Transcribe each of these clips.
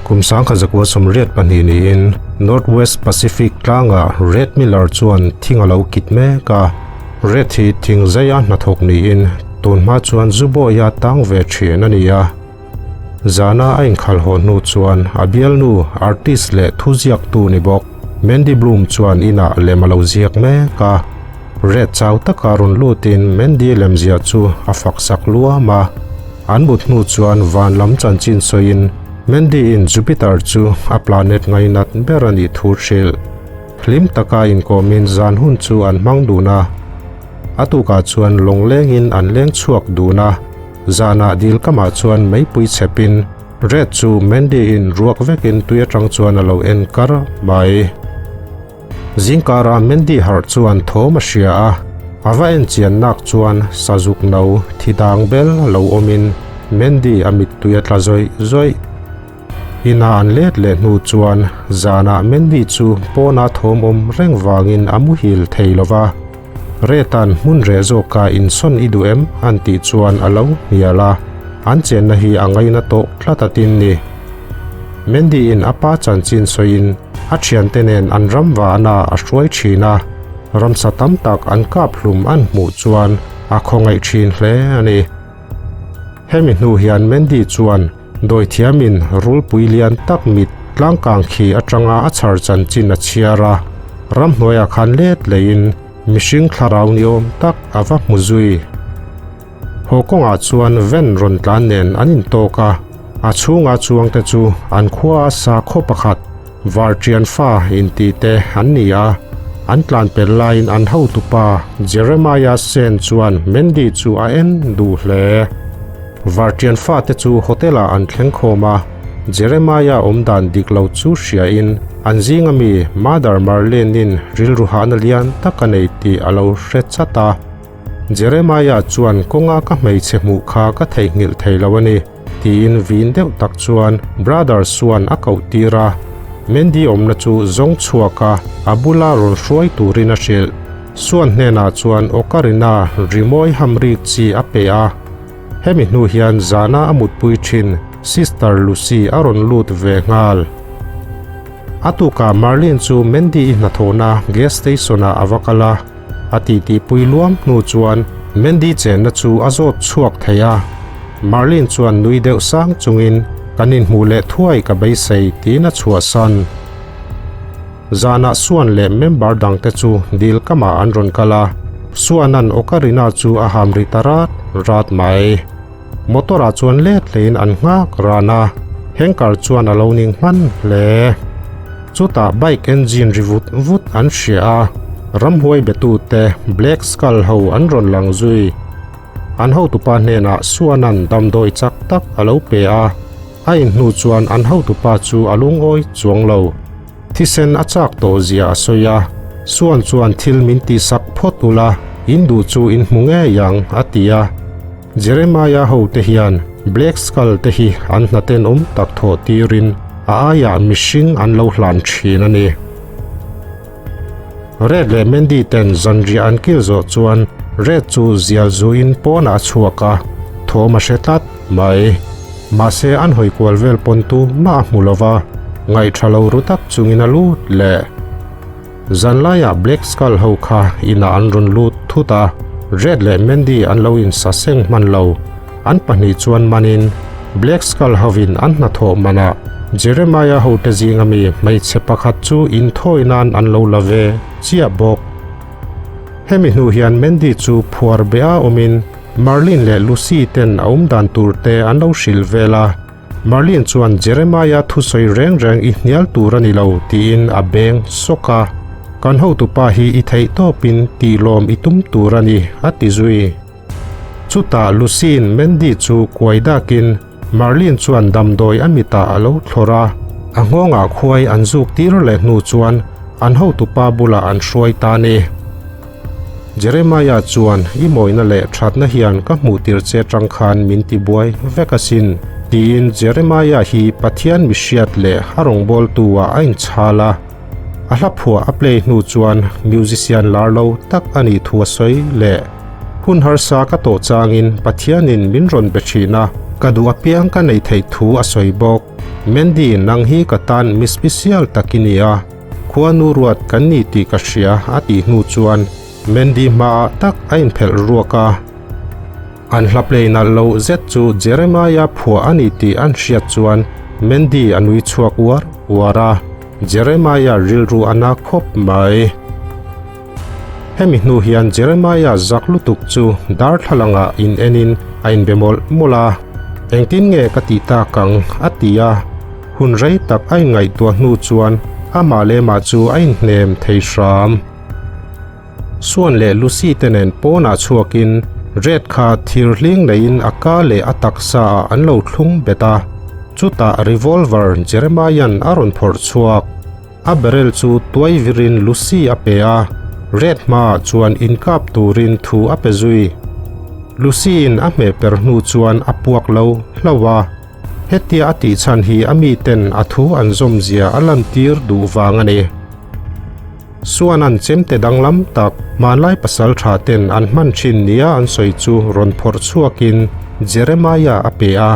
Kum 1982 niin North West Pacific tlangah Red Miller chuan thing a lo kit mek a. Red hi thing zaia hnathawk niin tun hma chuan Zubawia tang ve thin a ni a. Zana a inkhalh haw hnu chuan a bialnu artist leh thuziaktu ni bawk Mandy Bloom chuan inah lem a lo ziak mek a. Red chau taka rawn lutin Mandy lemziah chu a faksak luam a. An mut hnu chuan van lam chanchin sawiin Mandy in Jupiter chu a planet ngainat ber a nih thu hrilh. Hlim taka inkawmin zan hun chu an hmang dun a. A tukah chuan lawng lengin an leng chhuak dun a. Zanah dil kamah chuan meipui chhepin Red chu Mandy in ruak vekin tui atang chuan a lo en kar mai. Zingkara Mandy harh chuan thawm a hria a, a va en chian nak chuan sazuk no thi dang bel lo awmin Mandy a mittui a tla zawih zawih. Ina an let leh hnu chuan zanah Mandy chu pawna thawm awm reng vangin a muhil thei lo va. Retan hmun reh zawka insawn i duh em? an tih chuan a lo hnial a, an chenna hi a ngaina tawh tlat a tin ni. Mandy-in a pa chanchin sawiin a thiante nen an ram vahna a hruai thin a, ramsa tam tak an kap hlum an hmuh chuan a khawngaih thin hle a ni. Hemi hnu hian Mandy chuan Dawithiamin rulpui lian tak mit tlangkang khi atanga a chhar chanchin a chhiar a, ramhnuaiah khan let leiin mihring thlarau ni awm tak a va hmu zui. Haw kawngah chuan van rawn tlan nen an intawk a, a chhunga chuangte chu an khua a sakhaw pakhat Varṭian fa inti te an ni a, an tlan pel laiin an hotupa Jeremiah Sen chuan Mandy chu a en duh hle. Varṭian fate chu hotel-ah an thleng khawm a, Jeremiah awm dan dik lo chu hriain an zinga mi Mother Marlene-in rilru hahna lian tak a nei tih a lo hre chat a. Jeremiah chuan kawnga ka hmeichhe hmuh kha ka theihnghilh thei lo a ni. Tiin vin deuh tak chuan Brother chuan a koh tir a, Mandy awmna chu zawng chhuak a, a bula rawn hruai turin a hrilh. Suan hnenah chuan Ocarina rimawi hamrik chi a pe a. Hemi hnu hian zana a mutpui thin Sister Lucy a rawn lut ve nghal. A tukah Marlene chu Mandy-i hnathawhna gas station-ah a va kal a. A titipui luam hnu chuan Mandy chenna chu a zawt chhuak thei a. Marlene chuan nui deuh sang chungin kan inhmuh leh thuai ka beisei tiin a chhuahsan. Zanah Suan leh member dangte chu dil kamah an rawn kal a, Suanan Ocarina chu a ham ri ta rat rat mai. Motor-ah chuan let hlein an nghak ran a, Henker chuan a lo ning hman hle. Chutah bike engine ri vut vut an hria a, ramhuai betute Black Skull ho an rawn lang zui. An hotupa hnenah Suanan damdawi chak tak a lo pe a, a inhnu chuan an hotupa chu a lungawi chuang lo. Thisen a chak tawh zia a sawi a, Suan chuan thil min tihsak phawt ula, in duh chu in hmu ngei ang, a ti a. Jeremiah hote hian Black Skull te hi an hnatenawm tak thawh tirin a aiah mihring an lo hlan thin a ni. Red leh Mandy ten zanriah an kil zawh chuan Red chu zial zuin pawnah a chhuak a, thawm a hre tlat mai. Mahse an hawi kual vel pawn tu mah a hmu lo va, ngaihṭha lo ru tak chungin a lut leh. Zanlaiah Black Skull ho kha inah an rawn lut thut a, Red leh Mandy an lo insaseng hman lo. An pahnih chuan manin Black Skull hovin an hnathawh manah Jeremiah hote zinga mi hmeichhe pakhat chu inthawi nan an lo la ve chiah bawk. Hemi hnu hian Mandy chu phuar beh a awmin Marlene leh Lucy ten a awm dan tur te an lo hrilh vel a. Marlene chuan Jeremiah thusawi reng reng i hnial tur a ni lo tiin a beng sawk a, Kan hotupa hi i theih tawpin tihlawm i tum tur a ni a ti zui. Chutah Lucy'n Mandy chu kuai dakin Marlene chuan damdawi a mitah a lo thlawrh a, a nghawngah khuai an zuk tir leh hnu chuan an hotupa bulah an hruai ta a ni. Jeremiah chuan, I mawina leh thatna hian ka hmuh tir che tang khan min ti buai vek asin, tiin Jeremiah hi Pathian mihriat leh a rawngbawltu ah a inchhal a. A hla phuah a play hnu chuan musician lar lo tak a nih thu a sawi leh. Hun harsa ka tawh changin Pathianin min rawn be thin a, ka duh apiang ka neih theih thu a sawi bawk. Mandy, nang hi ka tan mi special tak i ni a, khuanu ruat kan ni tih ka hria a tih hnu chuan Mandy hmaah tak a inphelh ruak a. An hla play nalh loh zet chu Jeremiah phuah a ni tih an hriat chuan Mandy a nui chhuak uar uar a, Jeremiah rilru a na khawp mai. Hemi hnu hian Jeremiah zak lutuk chu darthlalangah in enin a inbe mawlh mawlh a, Engtin nge ka tih tak ang? a ti a. Hun rei tak a inngaihtuah hnu chuan amah leh mah chu a inhnem thei hram. Suan leh Lucy te nen pawnah chhuakin Red kha thir hling neiin a ka leh a taksa ah an lo thlung bet a, chutah revolver Jeremiah-a'n a rawn phawrh chhuak. A barrel chu tuai virin Lucy a pe a, Red hmaah chuan inkap turin thu a pe zui. Lucy-in a hmeh per hnu chuan a puak lo hlauh a, hetia a tih chhan hi a miten a thu an zawmzia a lantir duh vang a ni. Suanan chemte danglam tak hmanlai pasal tha ten an hman thin nia an sawi chu rawn phawrh chhuakin Jeremiah a pe a,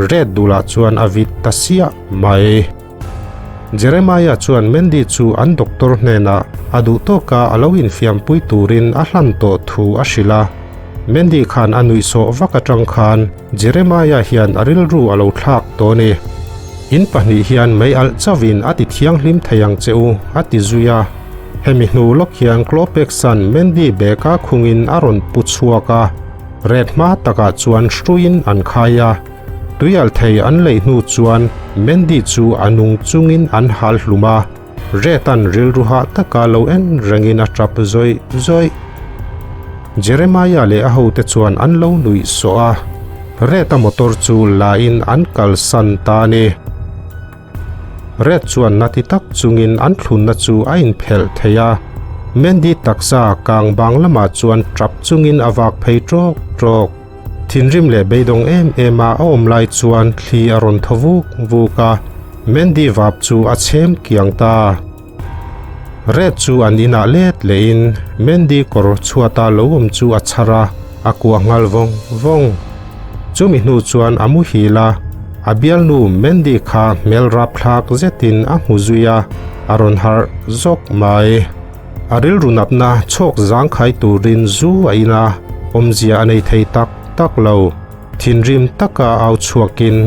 Red dulah chuan a vit ta siah mai. Jeremiah chuan Mandy chu an doctor hnenah a duh tawka a lo infiampui turin a hlan tawh thu a hrilh a. Mandy khan a nuihsawh vak atang khan Jeremiah hian a rilru a lo thlak tawh a ni. In pahnih hian mei alh chauhin a ti thianghlim thei ang che u, a ti zui a. Hemi hnu lawk hian Klopeksan Mandy bag-a khungin a rawn pu chhuak a, ret hma takah chuan hruiin an khai a. Tuialh thei an leih hnu chuan Mandy chu a nung chungin an hal hlum a, Red-a'n rilru hah taka lo en rengin a tap zawih zawih. Jeremiah leh a hote chuan an lo nuih sawh a, Red-a motor chu la in an kalsan ta a ni. Red chuan na ti tak chungin an thlunna chu a inphelh thei a, Mandy taksa kang bang lamah chuan tap chungin a vak phei tawk tawk. Thinrim leh beidawng em em a a awm lai chuan thli a rawn thaw vuk vuk a, Mandy vap chu a chhem kiang ta. Red chu an inah let lehin Mandy kawr chhuata lo awm chu a chhar a, a kuah nghal vawng vawng. Chumi hnu chuan a muhil a, a bialnu Mandy kha hmel rapthlak zetin a hmu zui a, a rawn harh zawk mai. A rilru natna chhawk zangkhai turin zu a in a, awmzia a nei thei tak tak lo. Thinrim taka au chhuakin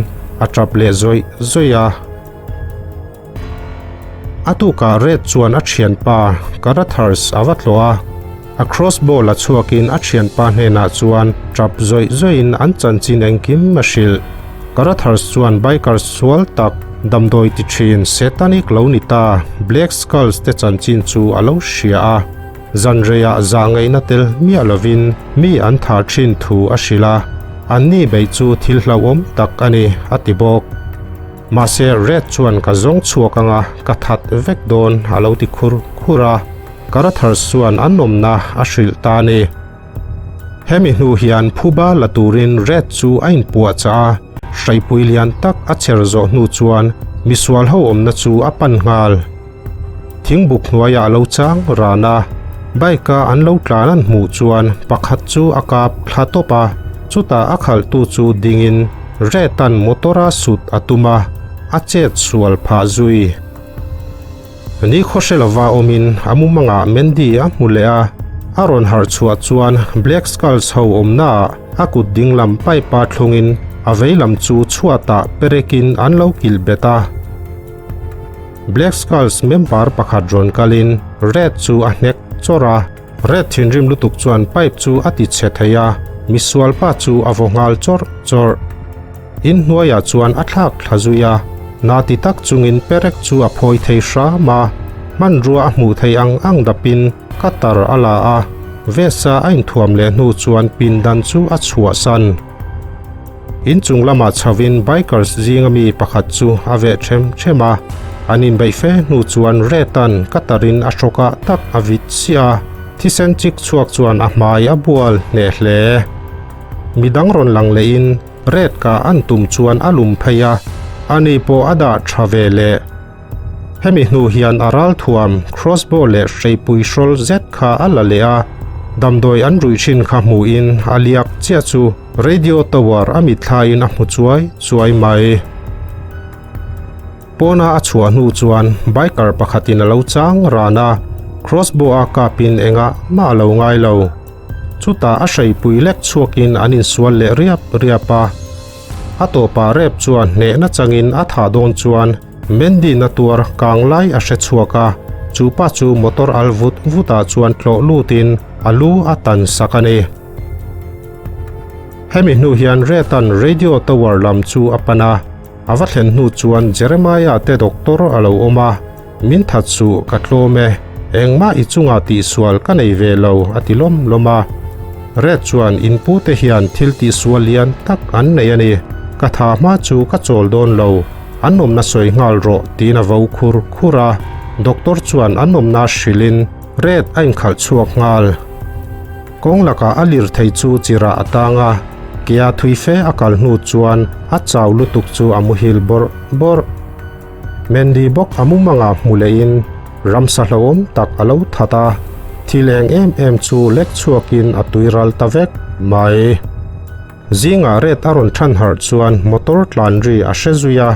a tap leh zawih zawih a. A tukah Red chuan a thianpa Carathers a va tlawh a, a crossbow la chhuakin a thianpa hnenah chuan tap zawih zawihin an chanchin engkim a hrilh. Carathers chuan bikers sual tak damdawi ti thin Satanic lo ni ta Black Skulls te chanchin chu a lo hria a, zanreiah zah ngaihna tel miah lovin mi an thah thin thu a hrilh a, anni beih chu thil hlauhawm tak a ni a ti bawk. Mahse Red chuan ka zawng chhuak anga ka that vek dawn a lo ti khur khur a, Carathers chuan an awmna a hrilh ta a ni. Hemi hnu hian phuba la turin Red chu a inpuah chah a, hreipui lian tak a cher zawh hnu chuan misual ho awmna chu a pan nghal. Thingbuk hnuaiah a lo chang ran a, bike a an lo tlan an hmuh chuan pakhat chu a kap thla tawp a, chutah a khalhtu chu dingin Red-a'n motor-a sut a tum a, a chet sual phah zui. Ni khawhre lova awmin a mumangah Mandy a hmu leh a, a rawn harh chhuah chuan Black Skulls ho awmnaah a kut dinglam pipe-a thlungin a veilam chu chhuatah perekin an lo kilh bet a. Black Skulls member pakhat rawn kalin Red chu a hnek chawrh a, Red thinrim lutuk chuan pipe chu a ti chhe thei a, misual pa chu a vaw nghal chawrh chawrh. In hnuaiah chuan a thlak thla zui a, na ti tak chungin perek chu a phawi thei hram a, hmanrua a hmuh theih ang ang dapin cutter a la a, vest-a a inthuam leh hnu chuan pindan chu a chhuahsan. In chung lamah chhovin bikers zinga mi pakhat chu a veh ṭhem ṭhem a, an inbeih fe hnu chuan Red-a'n cutter-in a hrawkah tak a vit chiah a, thisen chik chhuak chuan a hmai a bual hneh hle. Midang rawn lang lehin Red kah an tum chuan a lum phei a, ani pawh a dah ṭha ve leh. Hemi hnu hian a ralthuam, crossbow leh hreipui hrawl zet kha a la leh a, damdawi an ruih thin kha hmuhin a liak chiah chu radio tower a mitthlaiin a hmu chuai chuai mai. Pawna a chhuah hnu chuan biker pakhatin a lo chang ran a, crossbow a kapin engah mah a lo ngai lo. Chutah a hreipui lek chhuakin an insual leh riap riap a. A tawpah rep chuan hnehna changin a thah dawn chuan Mandy na tuar kang lai a hre chhuak a, chu pa chu motor al vut vutah chuan tlawh lutin a lu a tan sak a ni. Hemi hnu hian Red-a'n radio tower lam chu a pan a, a va thlen hnu chuan Jeremiah te doctor a lo awm a, Min that suh, ka tlawm e, engmah i chungah tihsual ka nei ve lo a ti lawm lawm a. Red chuan in pute hian thil tihsual lian tak an nei a ni, ka tha hma chu ka chawl dawn lo, an awmna sawi nghal rawh tiin a vo khur khur a, doctor chuan an awmna hrilhin Red a inkhalh chhuak nghal. Kawng lakah a lirthei chu chirah a tang a, kea thui fe a kal hnu chuan a chau lutuk chu a muhil bawrh bawrh. Mandy bawk a mumangah hmu lehin ramsa hlauhawm tak a lo that a, thil eng em em chu lek chhuakin a tui ral ta vek mai. Zingah ret a rawn than harh chuan motor tlan ri a hre zui a,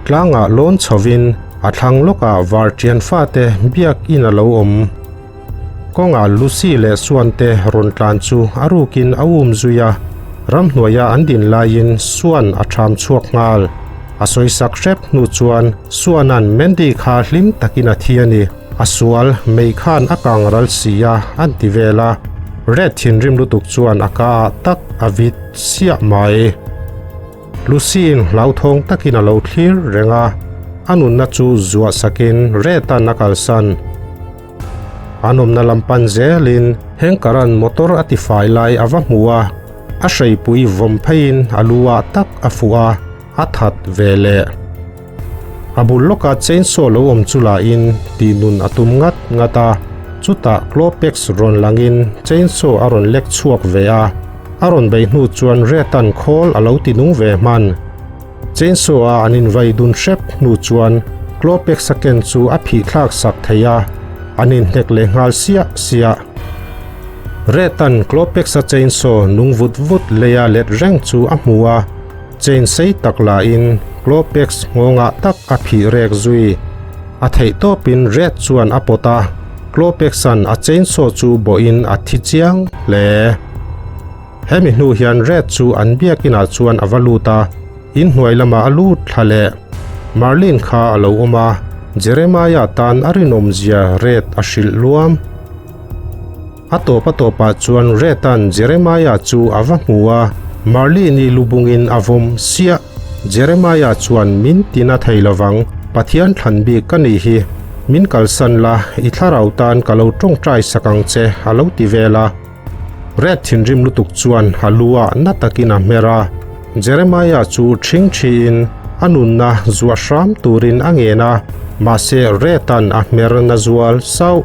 tlangah lawn chhovin a thlang lawkah varṭian fate biakin a lo awm. Kawngah Lucy leh Suan te rawn tlan chu a rukin a um zui a, ramhnuaia an din laiin Suan a ṭham chhuak nghal. A sawisak hrep hnu chuan Suana'n Mandy kha hlim takin a thi a ni, a sual mei khan a kang ral si a, an ti vel a. Red thinrim lutuk chuan a ka ah tak a vit siah mai. Lucy-in hlauthawng takin a lo thlir reng a, a nunna chu zuah sakin Red-a'n a kalsan. An awmna lam pan zelin Hanker-a'n motor a tifai lai a va hmu a, a hreipui vawm pheiin a lu ah tak a fuh a, a that ve leh. A bul lawka chainsaw lo awm chu lahin tihnun a tum ngat ngat a, chutah Klopex rawn langin chainsaw a rawn lek chhuak ve a, a rawn beih hnu chuan Red-a'n khawl a lo tinung ve hman. Chainsaw a an invai dun hrep hnu chuan Klopex a ken chu a phih thlak sak thei a, an inhnek leh nghal siah siah. Red-a'n Klopex a chainsaw nung vut vut leia let reng chu a hmu a, Chain sei tak lahin Klopex nghawngah tak a phih rek zui. A theih tawpin Red chuan a pawt a, Klopex-a'n a chainsaw chu bawhin a thi chiang hle. Hemi hnu hian Red chu an biakinah chuan a va lut a, inhnuai lamah a lut thla leh. Marlene kha a lo awm a, Jeremiah tan a rinawmzia Red a hrilh luam. A tawp a tawpah chuan Red-a'n Jeremiah chu a va hmu a, Marlene-i lubungin a vawm siah. Jeremiah chuan min tina thei lovang, Pathian thlan bik ka nih hi. Min kalsan la, i thlarau tan ka lo tawngtai sak ang che, a lo ti vel a. Red thinrim lutuk chuan a lu ah na takin a hmer a. Jeremiah chu ṭhing ṭhiin a nunna zuah hram turin a ngen a, mahse Red-a'n a hmer na zual sauh.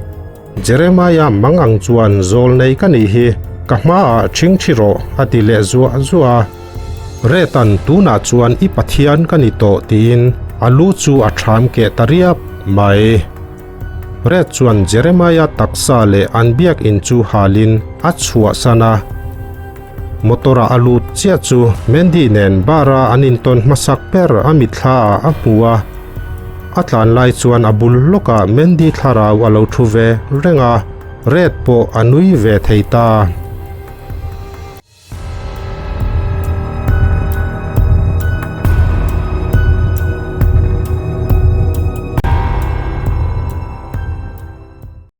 Jeremiah mang ang chuan zawl nei ka nih hi, ka hmaah ṭhing ṭhi rawh a ti leh zuah zuah a. Retan tunah chuan i Pathian ka ni tawh tiin a lu chu a ṭham keh ta riap mai. Ret chuan Jeremiah taksa leh an biakinn chu halin a chhuahsan a. Motor-ah a lut chiah chu Mandy nen bar-a an intawn hmasak ber a mitthla ah a hmu a. A tlan lai chuan a bul lawkah Mandy thlarau a lo thu ve reng a, Red pawh a nui ve thei ta.